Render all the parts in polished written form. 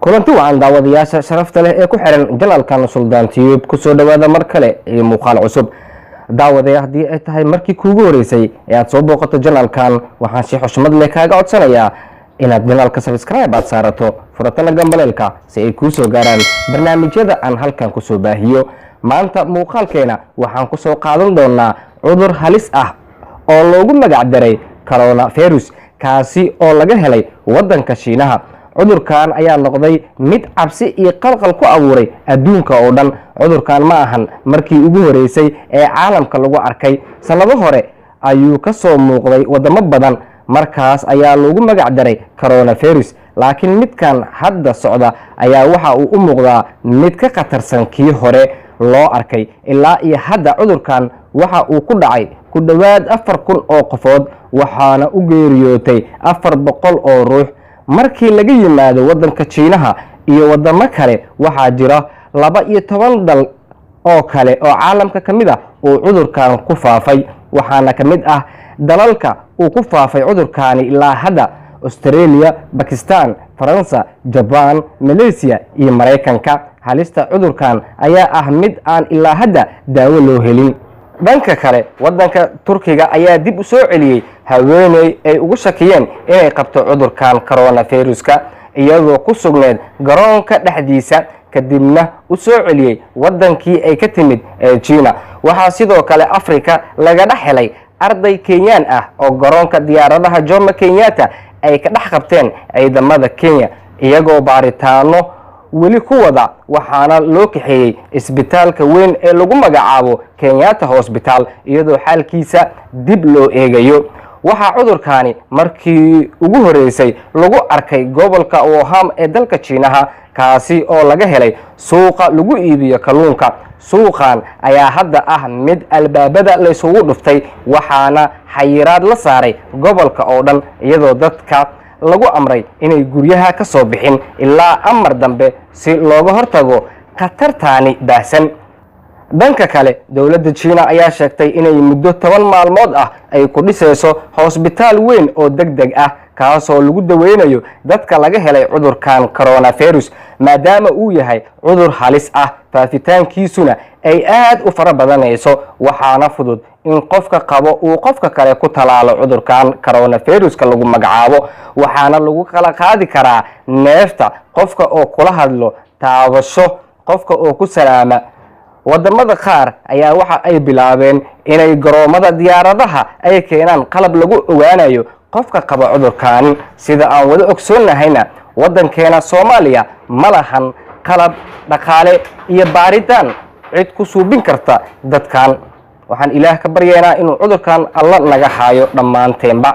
Kulanti wacan, daawadayaasha sharafta leh ee ku xiran channelkan Suldaan Tube. Kusoo dhowaada mar kale iyo muuqaal cusub. Daawade, haddii ay tahay markii kuugu horeysay ee aad soo booqato channelkan, waxaan si xushmad leh kaaga codsanayaa inaad channelka subscribe aad saarato, furatana gambaleelka, si ay kuu soo gaaraan barnaamijyada aan halkan kusoo baahiyo. Maanta muuqaalkeena waxaan kusoo qaadan doonaa cudur halis ah oo loogu magac daray coronavirus, kaasi oo laga helay waddanka Shiinaha. Cudurkan ayaa noqday mid cabsi iyo qalqal ku abuuray adduunka oo dhan. Cudurkan ma ahan markii ugu horeysay ee caalamka lagu arkay. Sannado hore ayuu ka soo muuqday waddamo badan, markaas ayaa loogu magac daray coronavirus, laakiin midkan hadda socda ayaa waxa uu u muuqdaa mid ka khatarsan kii hore loo arkay. Ilaa iyo hadda cudurkan waxa uu ku dhacay ku dhowaad 4000 oo qofood, waxaana u geeriyootay 400 oo ruux. Markii laga yimaado waddanka Jiinaha iyo waddamo kale, waxaa jira 12 dal oo kale oo caalamka ka mid ah uu cudurkan ku faafay. Waxaana ka mid ah dalalka uu ku faafay cudurkaani ilaa hadda Australia, Bakistan, Faransa, Jabaan, Malaysiya iyo Maraykanka. Halista cudurkan ayaa ah mid aan ilaa hadda daawo loo helin. Dhanka kale, waddanka Turkiga ayaa dib u soo celiyey haweeney ay ugu shakiyeen inay qabto cudurkan coronaviruska, iyadoo ku sugneed garoonka dhexdiisa, kadibna u soo celiyey waddankii ay ka timid ee Jiina. Waxaa sidoo kale Afrika laga dhex helay arday Kenyaan ah oo garoonka diyaaradaha Jomo Kenyatta ay ka dhex qabteen ciidamada Kenya, iyagoo baaritaano weli ku wada, waxaana loo kaxeeyey isbitaalka weyn ee lagu magacaabo Kenyatta Hospital, iyadoo xaalkiisa dib loo eegayo. Waxaa cudurkaani markii ugu horeysay lagu arkay gobolka Wuhan ee dalka Jiinaha, kaasi oo laga helay suuqa lagu iibiyo kalluunka. Suuqan ayaa hadda ah mid albaabada laysugu dhuftay, waxaana xayiraad la saaray gobolka oo dhan, iyadoo dadka lagu amray inay guryaha ka soo bixin ilaa amar dambe, si looga hortago khatartaani baahsan. Dhanka kale, dowladda Jiina ayaa sheegtay inay muddo 10 maalmood ah ay ku dhisayso hosbitaal weyn oo deg deg ah, kaasoo lagu daweynayo dadka laga helay cudurkan coronavirus, maadaama uu yahay cudur halis ah, faafitaankiisuna ay aad u fara badanayso, waxaana fudud in qofka qabo uu qofka kale ku talaalo cudurkan coronaviruska lagu magacaabo. Waxaana lagu kala qaadi karaa neefta qofka oo kula hadlo, taabasho qofka oo ku salaama. Wadamada qaar ayaa waxa ay bilaabeen inay garoomada diyaaradaha ay keenaan qalab lagu ogaanayo qofka qaba cudurkan. Sida aan wada ogsoonnahayna, waddankeena Soomaaliya ma lahan qalab, dhaqaale iyo baaritaan cid ku suubin karta dadkan. Waxaan Ilaah ka baryaynaa inuu cudurkan Alla naga haayo dhammaanteenba.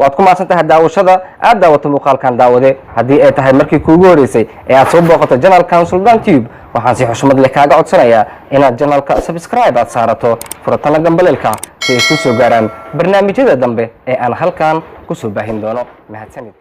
Waad ku mahadsan tahay daawashada aad daawato muuqaalkan. Daawade, haddii ay tahay markii kuugu horeysay ee aad soo booqato channelkan Suldaan Tube, waxaan si xushmad leh kaaga codsanayaa inaad channelka subscribe aad saarato, furatana gambaleelka, si ay kuu soo gaaraan barnaamijyada dambe ee aan halkan kusoo baahin doono. Mahadsanid.